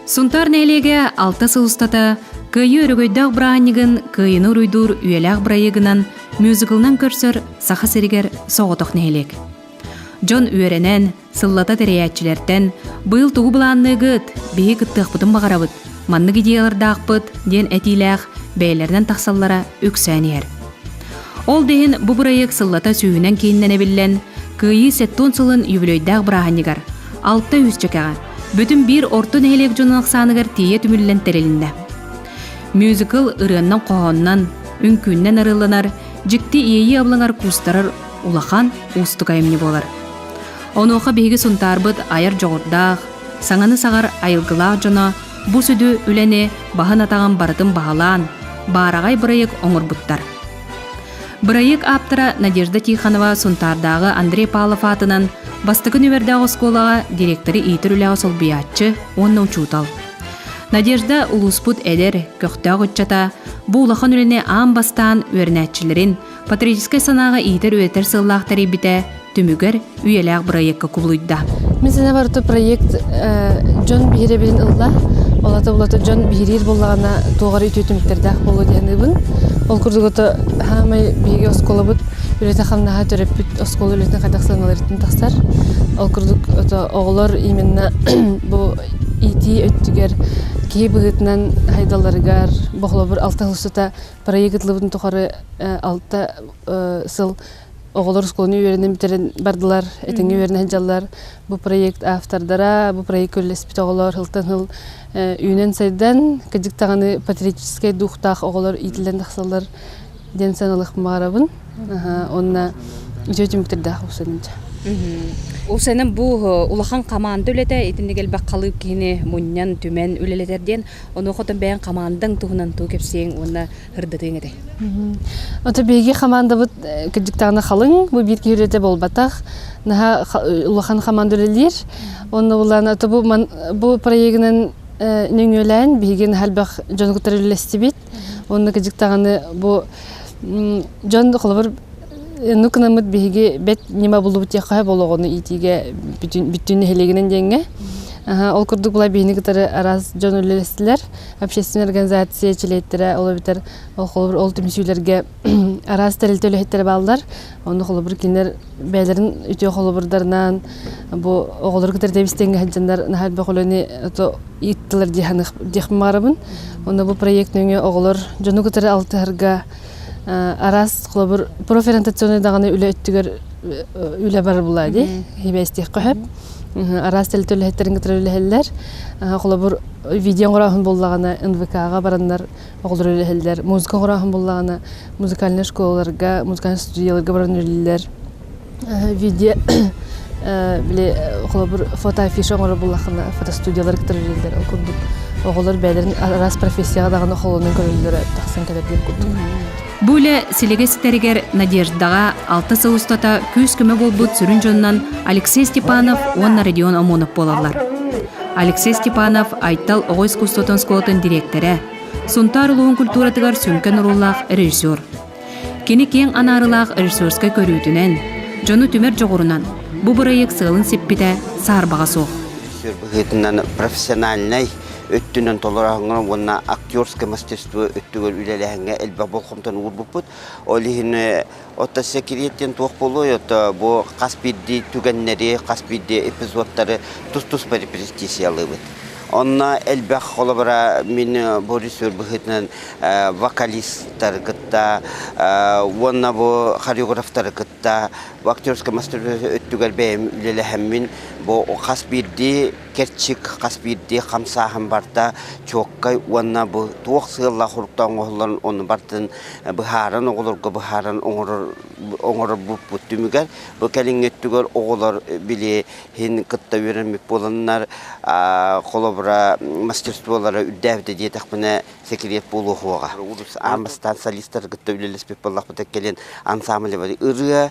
Сунтаар нэһилиэгэ алта сыл устата Кыайыы өрөгөйдөөх бырааһынньыгын Кыайыыны уруйдуур үйэлээх бырайыагынан мюзиклынан көрсөр Саха сиригэр соҕотох нэһилиэк. Дьон үөрэнэн, сыллата тэрийээччилэртэн «Быйыл тугу былаанныыгыт? Биһи кыттыахпытын баҕарабыт, маннык идеялардаахпыт» диэн этиилээх бэйэлэринэн тахсаллара үксээн иһэр. Ол да иһин бу бырайыак сыллата сүүһүнэн кииннэн эбиллэн, Кыайыы 70 сылын юбилейдаах бырааһынньыгар 600 чэкэҕэ бүтүн биир орто нэһилиэк дьонун ахсааныгар тиийэ түмүллэн тэрилиннэ. Мюзикл ырыаннан-хоһооннон, үҥкүүннэн арыалланар, дьикти иэйии абылаҥар куустарар улахан, уустук айымньы буолар. Онуоха биһиги Сунтаарбыт айар дьоҕурдаах, саҥаны саҕар айылгылаах дьоно бу сүдү үлэни баһын-атаҕын барытын баһылаан, баараҕай бырайыак оҥорбуттар. Бырайыак ааптара Надежда Тихонова Сунтаардааҕы Андрей Павлов аатынан бастакы нүмердээх оскуолаҕа директоры иитэр үлэҕэ солбуйааччы уонна учуутал. Надежда улууспут эдэр, көхтөөх ыччата бу улахан үлэни аан бастаан үөрэнээччилэрин патриотическай санааҕа иитэр-үөрэтэр сыаллаах тэрийбитэ түмүгэр үйэлээх бырайыакка кубулуйда. Мин санаабар проект дьон биһирэбилин ылла. Олата булата дьон биһириир буоллаҕына туох эрэ үтүө түмүктэрдээх буолуо диэн саныыбын. Ол курдук ото хаамай биһиги оскуолабыт үлэтэ-хамнаһа төрөппүт оскуола үлэтин хайдах сыаналарыттан тахсар. Ол курдук ото оҕолор именно бу иитии өттүгэр киһи быһыытынан хайдалларыгар бу холобур алта сыл проект ылыбытын тухары алта сыл оҕолор оскуоланы үөрэнэн бүтэрэн бардылар, этэҥҥэ үөрэнэ сылдьаллар. Бу проект автордара, бу проект үлэлэспит оҕолор сылтан сыл үүнэн-сайдан, кырдьык даҕаны патриотическай духтаах оҕолор иитиллэн тахсаллар диэн саналыах баҕарабын. Уонна үтүө түмүктэрдээх уусанынча. Уусанын бу улахан команда үлэтэ итинник элбэх халыып киһини мунньан, түмэн үлэлэтэр диэн онуоха бэйэҥ командаҥ туһунан туу кэпсиэҥ уонна ырдатыаҥ этэй? Ото биһиги хамаандабыт кырдьыктаҕына халыҥ, бу биир киһи үлэтэ буолбатах. Наһаа улахан хамаанда үлэлиир. Онно булан ото бу бу проегынан нөҥүөлээн биһиги наһаа элбэх дьону кытары үлэлэстибит. Онно кырдьыктаҕына бу дьон холобур ну кынаммыт биһиги бэт ньыма буллубут диэххэ болоҕону иитиигэ бүтүн нэһилиэгинэн диэҥҥэ. Ол курдук була биһини кытары араас дьон үлэлэстилэр. общественная организация чилиэттэрэ, ол эбэтэр ол холобур ол түмсүүлэргэ араас тэрилтэ үлэһиттэрэ бааллар. Онно холобур кинилэр бэйэлэрин үтүө холобурдарынан бу оҕолору кытары тэбис-тэҥҥэ сылдьаннар наһаа элбэх үлэни ыыттылар диэхпин баҕарабын. Онно бу проект нөҥүө оҕолор дьону кытары алтыһарга араас холобур профориентационнай даҕаны үлэ өттүгэр үлэ барар буолаа дии хибээстиэххэ сөп. Араас тэрилтэ үлэһиттэрин кытары үлэһэллэр. Холобур, видео оҥорооһун буоллаҕына НВК-ҕа бараннар оҕолор үлэһэллэр. Музыка оҥорооһун буоллаҕына музыкальнай школаларга, музыкальнай студияларга баран үлэлииллэр. Видео били холобур фотоафиша оҥорор буоллаххына фотостудиялары кытары үлэлииллэр. Ол курдук оҕолор бэйэлэрин араас профессияҕа даҕаны холонон көрөллөрө тахсан кэлэр диэн курдук. Бу үлэ силигэ ситэригэр Надеждаҕа алта сыл устата күүс-көмө буолбут сүрүн дьонунан Алексей Степанов уонна Родион Омонов буолаллар. Алексей Степанов Айтал оҕо искусствотын оскуолатын дириэктэрэ, Сунтаар улууһун культуратыгар сүҥкэн оруоллаах режиссер. Кини киэҥ анаарылаах режиссерскай көрүүтүнэн, дьону түмэр дьоҕурунан бу бырайыак сыалын сиппитэ саарбаҕа суох. Режиссер быһыытынан профессиональнай өттүнэн толорооһуҥҥа уонна актерское мастерство өттүгэр үлэлээһиҥҥэ элбэх болҕомтону уурбуппут. Ол иһин отто секрет диэн туох буолуой, отто бу хас биирдии түгэннэри, хас биирдии эпизодтары тус-туспа репетициялыыбыт. Онно элбэх холобура мин бу режиссер быһыытынан вокалистары кытта уонна бу хореографтары кытта бу актерское мастерство өттүгэр бэйэм үлэлэһэммин бу хас биирдии кэрчик хас биирдии хамсааһын барда чуоккай уонна бу туох сыаллаах уруктаах оҥоһулларын ону бартын быһааран оҕолорго быһааран оҥорор оҥорорбуппут түмүгэр бу кэлиҥҥи өттүгэр оҕолор били иһин кытта үөрэммит буоланнар холобура мастерстволара үрдээбитэ диэтэхпинэ секрет буолуоҕа. Аан бастаан солистары кытта үлэлэспит буоллахпыт кэлин ансамблевай ырыа,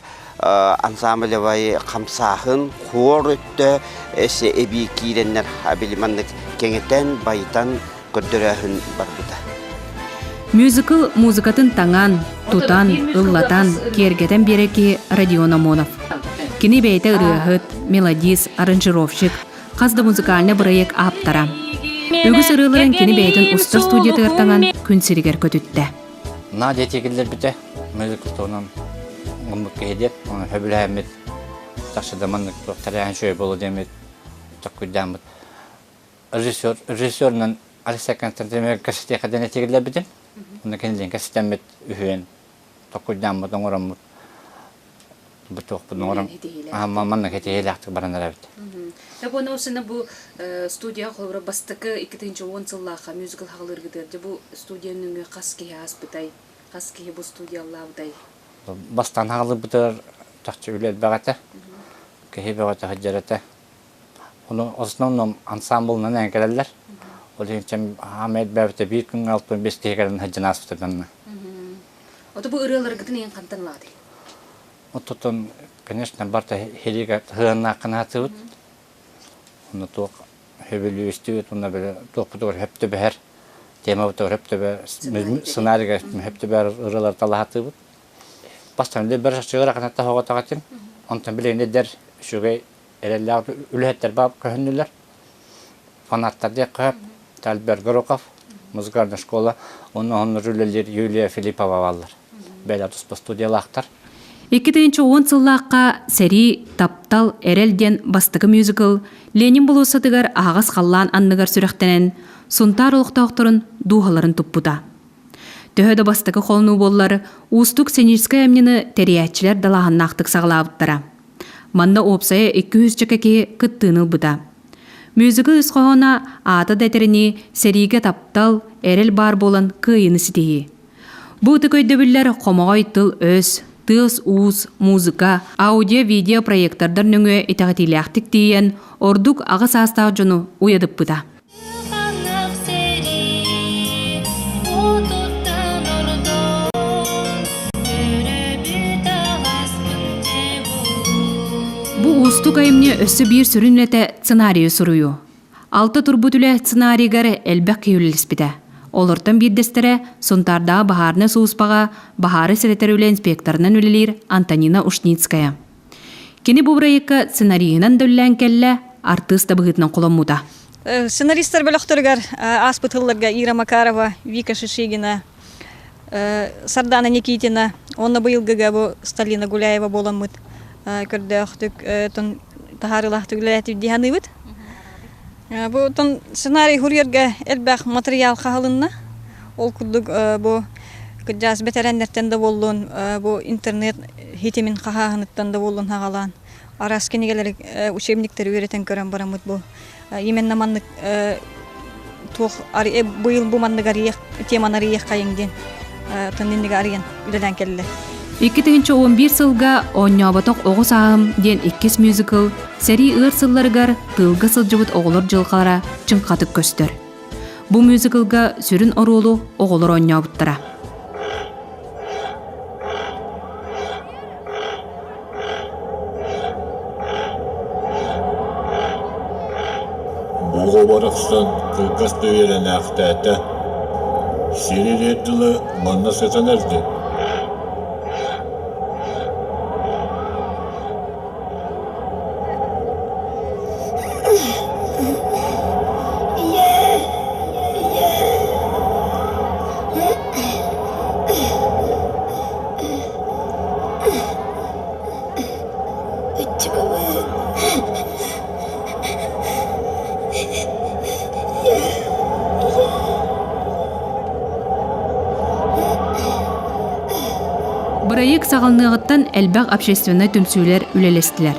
ансамблевай хамсааһын, хуор өттө эссе эбии киирэннэр били маннык кэҥэтэн, байытан көрдөрөөһүн барбыта. Мюзикл музыкатын таҥан, тутан, ыллатан, киэргэтэн биэрэр киһи Родион Амонов. Кини бэйэтэ ырыаһыт, мелодист, аранжировщик, хас да музыкальнай бырайыак ааптара. Үгүс ырыаларын кини бэйэтин устар студиятыгар таҥан күн сиригэр көтүттэ. Надя этигиллэрбитэ музыка туһунан оннук киһи диэн, оны сөбүлээммит, тахса да маннык туох тэрээһин үчүгэй буолуо диэммит токкуйдааммыт. Режиссер, режиссерынан Алексей Константинович кэситиэхэ диэн этигиллэрбитин, онно кинилиин кэситэммит үһүөн токкуйдааммыт оҥороммут бу туохпун оҥорон маннык этиһиилээхтик баран эрэбит. Так уонна осына бу студия холобура бастакы 2010 сыллаахха мюзикл хаҕылыыргытыгар дьэ бу студия нөҥүө хас киһи ааспытай, хас киһи бу студиялаабытай? Бастаан хаҕылыырбытыгар чахчы үлэ элбэх этэ. Киһи бөҕөтө сылдьар этэ. Ону основном ансамблынан эн кэлэллэр. Ол иһин чем хаамай элбээбитэ биир күҥҥэ 65 киһи кэлэн сылдьан ааспыта Ото бу ырыаларгытын иһин хантан ылаатый? Оттон, конечно, барта хиригэ сыһыаннааххын аатыбыт. Онно туох хөбүлүү истибит, онно били туохпутугар хөп түбэһэр, темабытыгар хөп түбэ, сценарийга хөп түбэр ырыалар талаһатыбыт. Бастан бир чыгыра канатта хоҕотоҕатым. Онтон билигин эдэр үчүгэй эрэллээх үлэһиттэр баар көһүннүлэр. Фанаттар диэххэ Альберт Горохов, музыкальная школа, онно оннор үлэлиир Юлия Филиппова бааллар. Бэйэлэр туспа студиялаахтар. 2010 сыллаахха «Сэрии, таптал, эрэл» диэн бастакы мюзикл Ленин болуоссатыгар аһаҕас халлаан анныгар сүрэхтэнэн, Сунтаар олохтоохторун дууһаларын туппута. Төһө да бастакы холонуу буоллар, уустук сценическэй айымньыны тэрийээччилэр далааһыннаахтык саҕалаабыттара. Манна уопсайа 200 чэкэ киһи кыттыыны ылбыта. Мюзикл ис хоһооно аата да этэринии сэриигэ таптал, эрэл баар буолан кыайыыны ситиһии. Бу ытык өйдөбүллэр хомоҕой тыл-өс, тыас-уус, музыка, аудио-видео проектордар нөҥүө итэҕэтиилээхтик тиийэн, ордук аҕа саастаах дьону уйадыппыта. Бу уустук айымньы өссө биир сүрүн үлэтэ сценарийы суруйуу. Алта турбут үлэ сценарийыгар элбэх киһи үлэлэспитэ. Олортон биирдэстэрэ Сунтаардааҕы баһаарынай сулууспаҕа баһаары сэрэтэр үлэ инспекторынан үлэлиир Антонина Ушницкая. Кини бу бырайыакка сценариһынан да үлэлээн кэллэ, артыыс да быһыытынан холоммута. Сценаристар бөлөхтөрүгэр ааспыт сылларга Ира Макарова, Вика Шишигина, Сардана Никитина уонна быйылгыга бу Сталина Гуляева буоламмыт көрдөөхтүк таһаарыылаахтык үлэлээтибит дии саныыбыт. Бу сценарий суруйарга элбэх матырыйаал хаһылынна. Ол курдук бу кырдьаас бэтэрээннэртэн да буоллун, бу интернет хитимин хаһааһыныттан да буоллун хаҕалаан араас кинигэлэри, учебниктары үөрэтэн көрөн бараммыт бу именно маннык туох быйыл бу маннык арыйах теманы арыйыаххайыҥ диэн тон иннигэ арыйан үлэлээн кэллэ. 2011 сылга «Оонньооботох оҕо сааһым» диэн иккис мюзикл сэрии ыар сылларыгар тыылга сылдьыбыт оҕолор дьылҕалара чыҥхатык көстөр. Бу мюзиклга сүрүн оруолу оҕолор оонньообуттара. Бу оҕо барахсан кылгас да үөрэнээхтээтэ, сир ириэр дылы манна сытан эрдин Бырайыак саҕаланыаҕыттан элбэх общественнай түмсүүлэр үлэлэстилэр.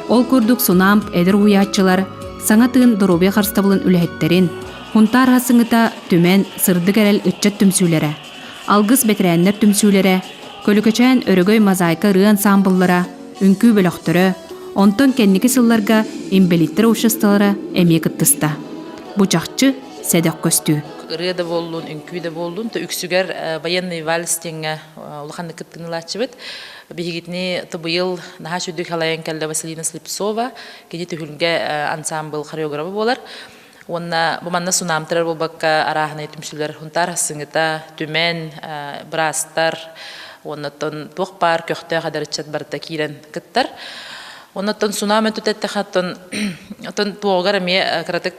Ол курдук Сунамп эдэр уһуйааччылар саҥа тыын доруобуйа харыстабылын үлэһиттэрин, Хунтаар хасыҥыта Түмэн, Сырдык эрэл ыччат түмсүүлэрэ, Алгыс бэтэрээннэр түмсүүлэрэ, Көлүкэчээн Өрөгөй мозаика ырыа ансаамбыллара, үҥкүү бөлөхтөрө, онтон кэнники сылларга инбэлииттэр обществолара эмиэ кыттыста. Бу чахчы сэдэх көстүү. Ырыа да буоллун, үҥкүү да буоллун, то үксүгэр военный вальс диэҥҥэ улаханнык кыттыылааччыбыт. Биһигитини быйыл наһаа үчүгэй халайан кэллэ Василина Слепцова, кини түһүлгэ ансаамбыл хореографа буолар. Уонна бу манна сунаамтарар буолбакка арааһынай түмсүүлэр Хунтаар Ассыҥыта, Түмэн, быраастар уонна оттон туох баар көхтөөх эдэр ыччат барыта киирэн кыттар. Оннуттан сунаам өттүтэттэхэ оттон оттон туоҕугар эмиэ кыратык.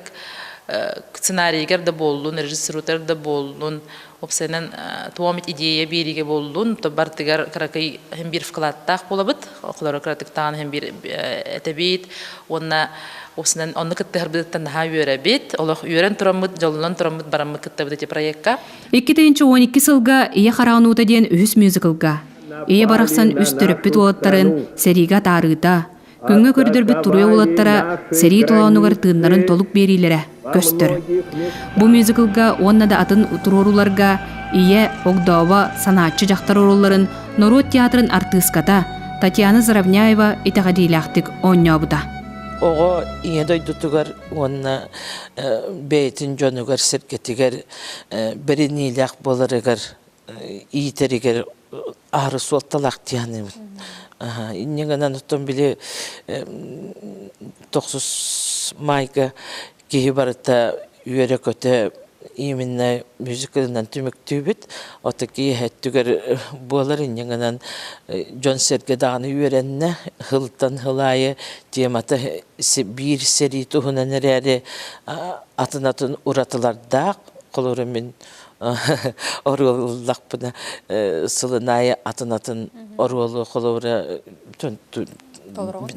сценарийыгар да буоллун, режиссерутар да буоллун, уопсайынан туом идея биэриигэ буоллун, то бартыгар кыракый иһин биир вкладтаах буолабыт, оҕолору кыратыктаан иһин биир этэбит уонна уопсайынан онно кыттыһарбытыттан наһаа үөрэбит, олох үөрэн тураммыт, дьоллонон тураммыт бараммыт кыттабыт ити проекка. 2012 сылга Ийэ хараҕын уута диэн үһүс мюзиклга Ийэ барахсан үс төрөппүт уолаттарын сэриигэ атаарыыта, Күҥҥэ көрдөрбүт туруйа уолаттара сэрии толоонугар тыыннарын толук биэриилэрэ көстөр. Бу мюзиклга уонна да атын туруорууларга ийэ, огдообо, санааччы дьахтар оруолларын норуот театрын артыыската Татьяна Заровняева итэҕэтиилээхтик оонньообута. Оҕо ийэ дойдутугар уонна бэйэтин дьонугар-сэргэтигэр бэриниилээх буоларыгар иитэригэр аһары суолталаах дии саныыбын. Инньэ гынан оттон били тохсус маайга киһи барыта үөрэ-көтө именно мюзиклынан түмүктүүбүт. Ото киэһэ өттүгэр буолар инньэ гынан дьон-сэргэ даҕаны үөрэннэ. Сылтан сыл аайы темата биир сэрии туһунан эрээри атын-атын уратылардаах. Холобура мин оруоллахпына сылын аайы атын-атын оруолу холобура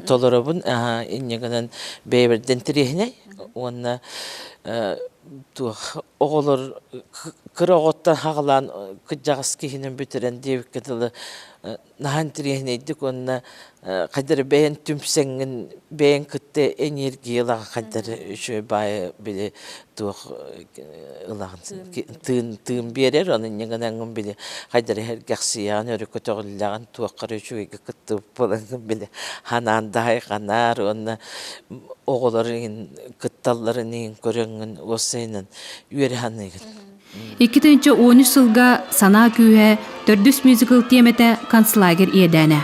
толоробун инньэ гынан бэйэбэрдэн интэриэһинэй уонна туох оҕолор кыра оҕоттон хаҕалаан кырдьаҕас киһинэн бүтэрэн диэбиккэ дылы наһаа интэриэһинэйдик уонна хайдары бэйэн түмсэҥҥин бэйэҥ кытта энергия ылаҕын хайдары үчүгэй баайы били туох ылаҕын тыын тыын биэрэр ону инньэ гынаҥҥын били хайдары сэргэхсийэҕин өрө көтөҕүллэҕин туоххара үчүгэйгэ кыттыбыт буолаҥҥын били ханаан да хайҕанаар уонна оҕолор иһин кытталларын иһин көрөҥҥүн уопсайынан үөрэ саныыгын. 2013 сылга «Санаа күүһэ» төрдүс мюзикл тиэмэтэ концлагерь иэдээнэ.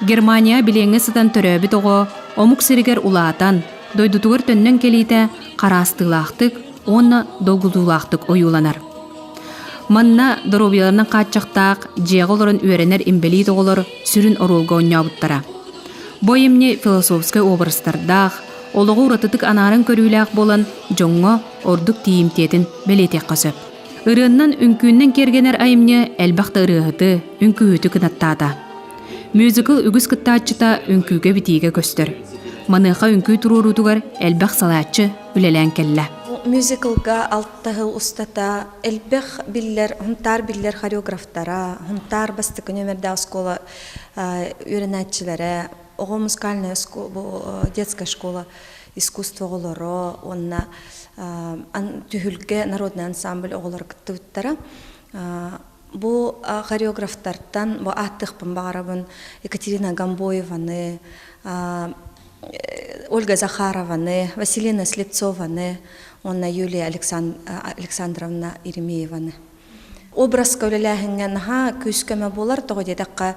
Германия билиэҥҥэ сытан төрөөбүт оҕо омук сиригэр улаатан, дойдутугар төннөн кэлиитэ хараастыылаахтык уонна долгутуулаахтык ойууланар. Манна доруобуйаларынан хааччахтаах дьиэҕэ олорон үөрэнэр инбэлиит оҕолор сүрүн оруолга оонньообуттара. Бу айымньы философскай уобарастардаах, олоҕу уратытык анааран көрүүлээх буолан дьоҥҥо ордук тиийимтиэтин бэлиэтиэххэ сөп. Ырыаннан үҥкүүннэн киэргэнэр айымньы элбэх да ырыаһыты, үҥкүүһүтү кынаттаата. Мюзикл үгүс кыттааччыта үҥкүүгэ-битиигэ көстөр. Маныаха үҥкүү туруоруутугар элбэх салааччы үлэлээн кэллэ. Мюзиклга алта сыл устата элбэх биллэр, Хунтаар биллэр хореографтара, Хунтаар бастакы нүөмэрдээх оскуола үөрэнээччилэрэ, оҕо музыкальная детская школа искусство оҕолоро уонна түһүлгэ народный ансамбль оҕолоро кыттыбыттара. Бу хореографтартан бу ааттыахпын баҕарабын Екатерина Гамбоеваны, Ольга Захарованы, Василина Слепцованы уонна Юлия Александровна Еремееваны. Образка үлэлээһиҥҥэ наһаа күүс-көмө буолар, тоҕо диэтэххэ,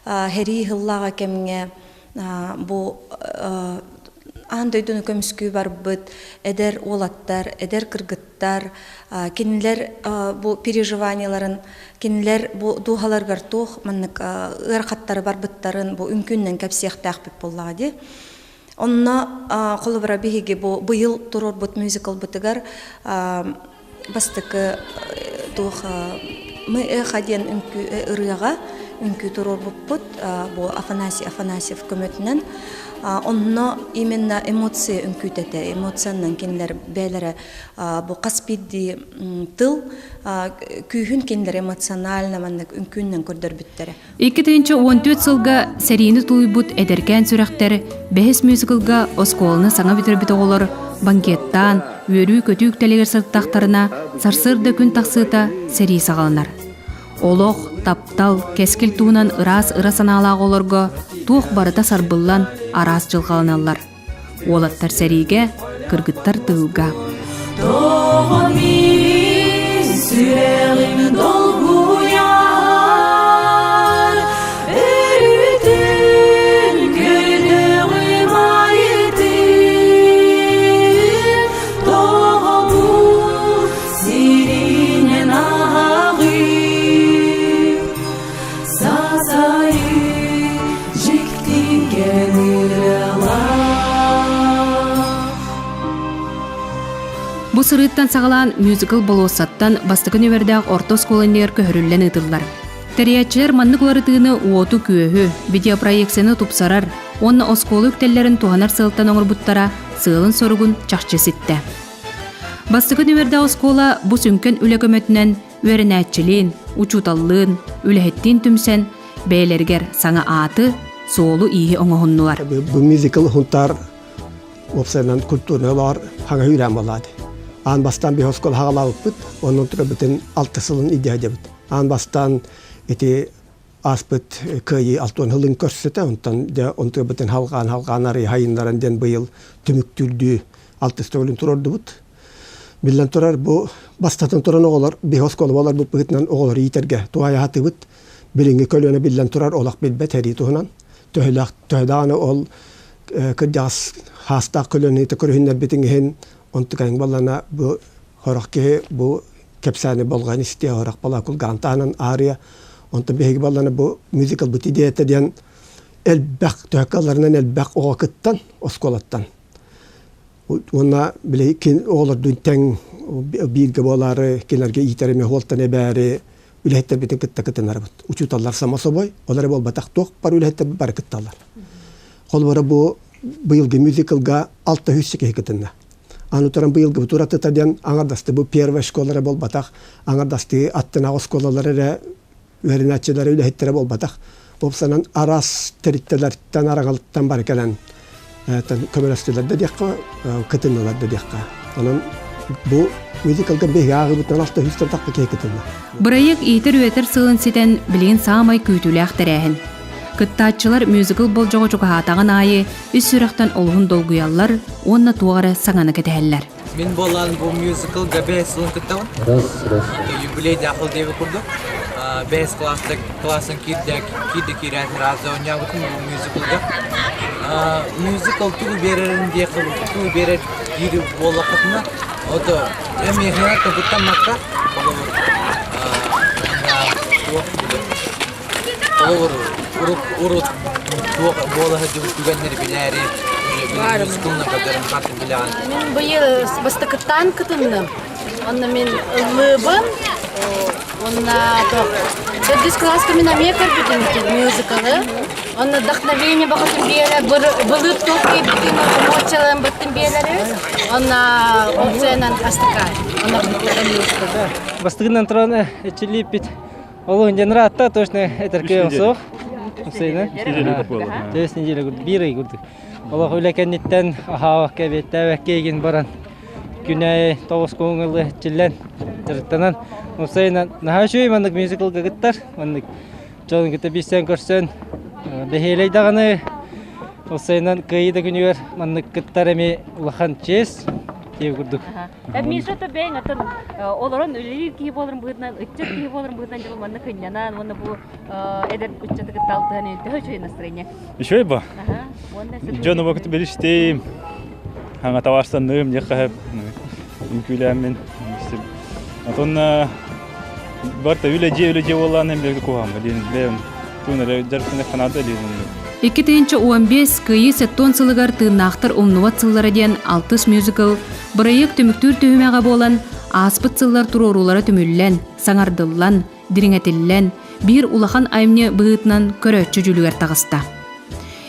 сэрии сыллааҕы кэмҥэ бу аан дойдуну көмүскүү барбыт эдэр уолаттар, эдэр кыргыттар, кинилэр бу переживаниеларын, кинилэр бу дууһаларыгар туох маннык ыарахаттары барбыттарын бу үҥкүүннэн кэпсиэхтээхпит буоллаҕа дии. Онно холобура биһиги бу быйыл туруорбут мюзиклбытыгар бастакы туох Мы эхо диэн үҥкүү ырыаҕа үҥкүү туруорбуппут бу Афанасий Афанасьев көмөтүнэн. Онно именно эмоция үҥкүүтэ этэ. Эмоциянан кинилэр бэйэлэрэ бу хас биирдии тыл күүһүн кинилэр эмоционально маннык үҥкүүннэн көрдөрбүттэрэ. 2014 сылга сэриини тулуйбут эдэркээн сүрэхтэр бэһис мюзиклга оскуоланы саҥа бүтэрбит оҕолор банкеттаан, үөрүү-көтүү үктэлигэр сырыттахтарына, сарсыарда күн тахсыыта сэрии саҕаланар. Олох, таптал, кэскил туһунан ыраас ыра санаалаах оҕолорго туох барыта сарбыллан араас дьылҕаланаллар. Уолаттар сэриигэ, кыргыттар тыылга. Тоҕо мин сүрэҕим долгуйар, өрүтүн көрдөҕүм айытын, тоҕо бу сиринэн ааҕыы Сасайы дьикти кэмирэлаах. Бу сырыыттан саҕалаан мюзикл болуоссаттан бастакы нүмердээх орто оскуола иннигэр көһөрүллэн ыытыллар. Тэрийээччилэр маннык уларытыыны уоту-күөһү, видеопроекцияны тупсарар уонна оскуола үктэллэрин туһанар сыалтан оҥорбуттара сыалын-соругун чахчы ситтэ. Бастакы нүмердээх оскуола бу сүҥкэн үлэ көмөтүнэн үөрэнээччилиин, учууталлыын, үлэһиттиин түмсэн бэйэлэригэр саҥа ааты, суолу-ииһи оҥоһуннулар. Бу мюзикл Хунтаар уопсайынан культурнай олоҕор хаҥа үүрээн буолаады. Аан бастаан биһи оскуола хаҕалаабыппыт, онон турабытын алта сылын идиһэдьэбит. Аан бастаан ити ааспыт кыайыы алтуон сылын көрсөтө, онтон дьэ онтуйабытын халҕаан-халҕаан арыйа хайыннаран диэн быйыл түмүктүүрдүү алтыс төгүлүн туруордубут. Биллэн турар, бу бастатан туран оҕолор, биһи оскуола буоларбыт быһыытынан оҕолору иитэргэ туһаайа сатыыбыт. Билиҥҥи көлүөнэ биллэн турар олох билбэт сэрии туһунан. Төһөлөөх төһө даҕаны ол кырдьаҕас хаастаах көлүөнэни көрүһүннэрбитиҥ иһин, онтукайыҥ баллана бу сорох киһи бу кэпсээни болҕойон истиэ, сорох бала кулгаан таһынан аарыйа. Онтон биһиги баллана бу мюзиклбыт идеята диэн элбэх төһө кыалларынан элбэх оҕо кыттан оскуолаттан Уонна били оҕолордуун тэҥ бииргэ буолаары, кинилэргэ иитэр эмиэ уолтан эбээри үлэһиттэрбитин кытта кытынарбыт. Учууталлар само собой, ол эрэ буолбатах, туох бары үлэһиттэрбит бары кытталлар. Холобура бу быйылгы мюзиклга 600 киһи кытынна. Аны туран быйылгыбыт уратыта диэн аҥардасты бу первая школа эрэ буолбатах, аҥардастыы аттынааҕы оскуолалар эрэ үөрэнээччилэрэ үлэһиттэрэ буолбатах. Уопсанан араас тэрилтэлэртэн, араҥалыттан бары кэлэн көмөлөстүлэр да диэххэ, кытыннылар да диэххэ. Онон бу мюзиклга биһиги ааҕыыбытынан алта үстэн тахса киһи кытынна. Бырайыак иитэр-үөрэтэр сылын ситэн, билигин саамай күүтүүлээх тэрээһин. Кыттааччылар мюзикл болдьоҕо чугаһаатаҕын аайы ис сүрэхтэн олуһун долгуйаллар уонна туох эрэ саҥаны кэтэһэллэр. Мин буолан бу мюзиклга бэс сылын кыттабын. Юбилейдаах диэби курдук. Бэс класста классын киирдэ киирдэ киирээт разы оонньообутум бу мюзиклга. Мюзикл тугу биэрэрин диэххэ тугу биэрэр диир буоллаххытына, ото эмиэхэ тобуттаммакка холобур туох Холобур, урут урут туох буола сылдьыбыт түгэннэри билээри мюзиклынан көрдөрөн хартын билэҕин. Мин быйыл бастакыттан кытынным. Онно мин ыллыыбын. Онно төрдүс кылааска мин эмиэ көрбүтүм мюзиклы. Онно вдохновение баҕатын биэрэ, былыр туох киирбитин эмоцияларын быттын биэлэри. Онно опциянан астыкаай. Онно Бастыгынан туран эчилииппит Ол генератта точно этэркэ суох. Үс неделя курдук, биир ый курдук. Олох үлэ кэнниттэн аһаабакка, эбиэттээбэккэ игин баран күнэ тоҕус көҥүл чиллэн дьарыктанан уопсайынан наһаа үчүгэй маннык мюзиклга кыттар маннык дьон кытта билсэн көрсөн бэһиэлэй даҕаны уопсайынан кыайыы да күнүгэр маннык кыттар эмиэ улахан чиэс диэбит курдук Миша то бэйэҥ атын олорон үлэлиир киһи буоларын быһыытынан, ыччат киһи буоларын быһыытынан дьэ манна кынньанан уонна бу эдэр ыччаты кытта алтыһан төһө үчүгэй настроение? Үчүгэй ба. Дьон обокут билистим. Хаҥа табаарстанным, диэххэ үҥкүүлээммин. Отон барта үлэ дьиэ үлэ дьиэ буоллаан бэргэ куһаҕан диэн бэйэм туун эрэ дьарыктанар ханаада диэн 2015 Кыайыы сэттион сылыгар тыыннаахтар умнубат сыллара диэн алтыс мюзикл бырайыак түмүктүүр түһүмэҕэ буолан, ааспыт сыллар туруоруулара түмүллэн, саҥардыллан, дириҥэтиллэн, биир улахан айымньы быһыытынан көрөөччү дьүүлүгэр таҕыста.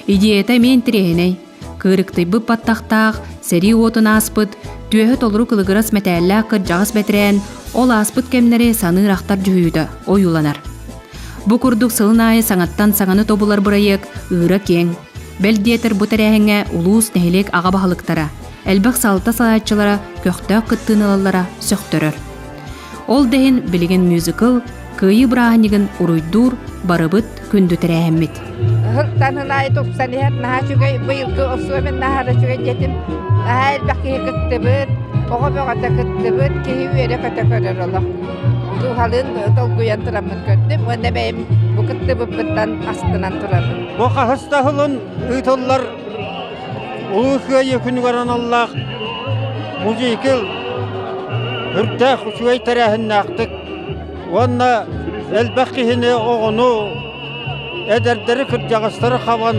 Идеята эмиэ интэриэһинэй. Кыырыктыйбыт баттахтаах, сэрии уотун ааспыт, түөһэ толору кылыгырас мэтээллээх кырдьаҕас бэтэрээн ол ааспыт кэмнэри саныыр-ахтар дьүһүйүүтэ ойууланар. Бу курдук сылын аайы саҥаттан саҥаны тобулар бырайыак ыыра киэҥ. Бэл диэтэр бу тэрээһиҥҥэ улуус, нэһилиэк аҕа баһылыктара, элбэх салалта салайааччылара көхтөөх кыттыыны ылаллара сөхтөрөр. Ол да иһин билигин мюзикл Кыайыы бырааһынньыгын уруйдуур барыбыт күндү тэрээһиммит. Ыһыктан аайы тупсан иһэр наһаа үчүгэй быйылгы особенно наһаа да үчүгэй диэтим. Наһаа элбэх киһи кыттыбыт, оҕо бөҕөтө кыттыбыт, киһи үөрэ-көтө көрөр олох. Дууһалыын долгуйан тураммын көрдүм уонна бэйэм бу кыттыбыппыттан астынан турабын. Бу хаһыс да сылын ыытыллар Улуу Кыайыы күнүгэр аналлаах музыкал үрдээх үчүгэй тэрээһиннээхтик уонна элбэх киһини, оҕону, эдэрдэри, кырдьаҕастары хабан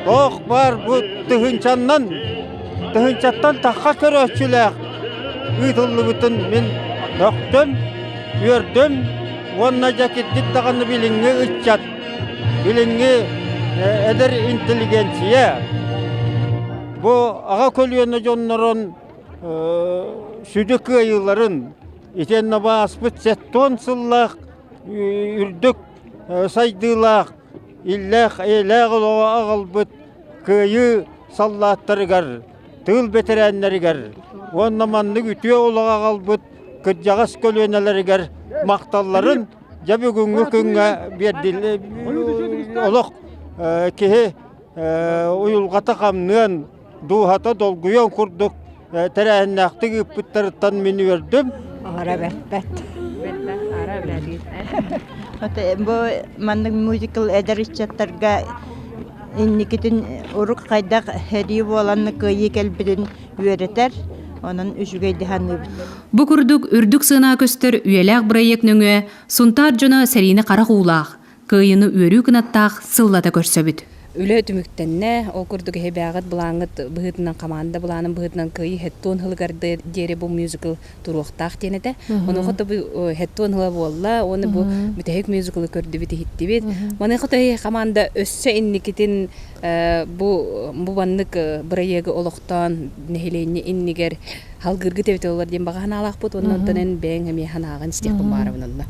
туох баар бу тыһыынчаннан тыһыынчаттан тахха көрөөччүлээх. ыытыллыбытын мин өхтөм, үөрдүм уонна дьэ кирдик даҕаны билиҥҥи ыччат, билиҥҥи эдэр интеллигенция бу аҕа көлүөнэ дьоннорун сүдү кыайыыларын итиэннэ бааспыт сэттион сыллаах үрдүк сайдыылаах иллээх эйэлээх олоҕу аҕалбыт кыайыы саллааттарыгар, тыыл бэтэрээннэригэр уонна маннык үтүө олоҕу аҕалбыт кырдьаҕас көлүөнэлэригэр махталларын дьэ бүгүҥҥү күҥҥэ олох киһи уйулҕата хамныан, дууһата долгуйуон курдук тэрээһиннээхтик ыыппыттарыттан мин үөрдүм. Аһара бэрпэт. Бу маннык мюзикл эдэр ыччаттарга инникитин урук хайдах сэрии буолан кыайыы кэлбитин үөрэтэр, онон үчүгэй дии саныыбыт. Бу курдук үрдүк сыана көстөр үйэлээх бырайыак нөҥүө Сунтаар дьоно сэриини харах уулаах, Кыайыыны үөрүү кынаттаах сыллата көрсөбүт. Үлэ түмүктэннэ. Ол курдук эһибээҕит былааҥҥыт быһыытынан, хамаанда былаанын быһыытынан Кыайыы хэттуон сылыгар диэри бу мюзикл туруохтаах диэн этэ. Онуоха бу хэттуон сыла буолла уонна бу бүтэһик мюзиклы көрдүбүт, иһиттибит. Маныаха тоһи хамаанда өссө инникитин бу бу маннык бырайыагы олохтоон нэһилиэнньэ иннигэр халгыыргыт эбитэ буолар диэн баҕа санаалаахпыт уонна онтон эн бэйэҥ эмиэ санааҕын истиэхпин баарабын онно.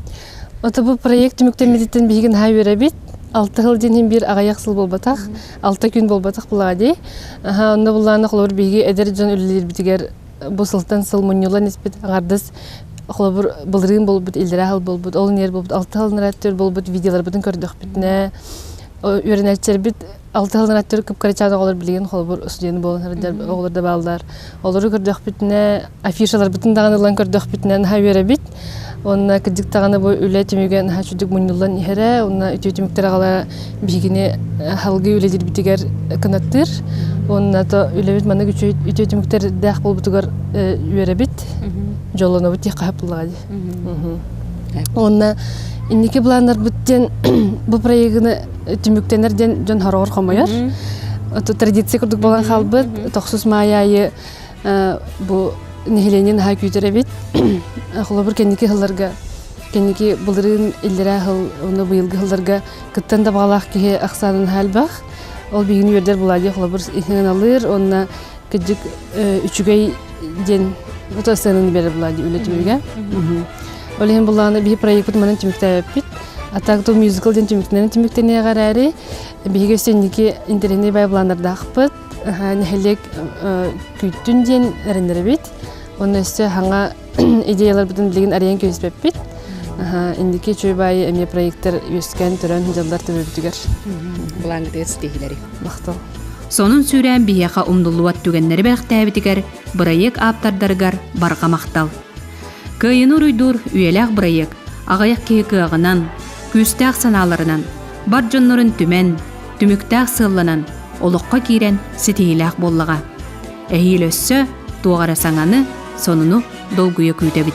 Ото бу проект түмүктэммититтэн биһиги наһаа үөрэбит. Алта сыл диэн иһин биир аҕыйах сыл буолбатах, алта күн буолбатах булаа дии. Аха, онно буллаана холобур биһиги эдэр дьон үлэлиирбитигэр бу сылтан сыл мунньуллан испит аҥардас холобур былырыын буолбут, иллэрээ сыл буолбут, ол ньиэр буолбут, алта сыл түөр буолбут видеоларбытын көрдөхпүтүнэ үөрэнээччилэрбит алта сыл түөр кып-кырачаан оҕолор билигин холобур студент буолан сылдьар оҕолор да бааллар. Олору көрдөхпүтүнэ афишаларбытын даҕаны ылан көрдөхпүтүнэ наһаа үөрэбит. Уонна кырдьык даҕаны бу үлэ түмүгэ наһаа үчүгдүк мунньуллан иһэрэ уонна үтүө түмүктэр аҕала биһигини салгыы үлэлиирбитигэр кынаттыыр. Уонна то үлэбит маннык үчүгэй үтүө түмүктэрдээх буолбутугар үөрэбит, дьоллонобут диэххэ сөп буоллаҕа дии. Уонна инники планнарбыт диэн бу проегыны түмүктэнэр диэн дьон хороҕор хомойор. Традиция курдук буолан хаалбыт. Тохсус маай аайы бу нэһилиэнньэ наһаа күүтэр эбит. Холобур кэнники сылларга кэнники былырыын иллэрээ сыл уонна быйылгы сылларга кыттан да баҕалаах киһи ахсаанын наһаа элбэх. Ол биһигини үөрдэр буолаа дии холобур иһин алыыр уонна кырдьык үчүгэй диэн ото сыананы биэрэр буолаа дии үлэ түмүгэ. Ол иһин буллаҕына биһи проекпыт манан түмүктээбиппит. А так то мюзикл диэн түмүктэнэн түмүктэниэҕэ эрээри биһиги өссө инники интэриэһинэй бай былааннардаахпыт. Нэһилиэк күүттүн диэн эрэннэрэбит. Онно өссө хаҥа идеяларбытын билигин арыйан кэбиспэппит. Инники үчүгэй баайы эмиэ проекттар үөскээн төрөөн дьаллар төбөбүтүгэр. Былааҥҥытыгар ситиһиилэри. Махтал. Сонун сүүрээн биһиэхэ умнуллубат түгэннэри бэлэхтээбитигэр бырайыак ааптардарыгар барҕа махтал. Кыайыыны уруйдуур үйэлээх бырайыак аҕыйах киһи кыаҕынан, күүстээх санааларынан, бар дьоннорун түмэн, түмүктээх сыалланан олоххо киирэн ситиһиилээх буоллаҕа. Эһиил өссө туох эрэ саҥаны, сонуну долгуйа күүтэбит.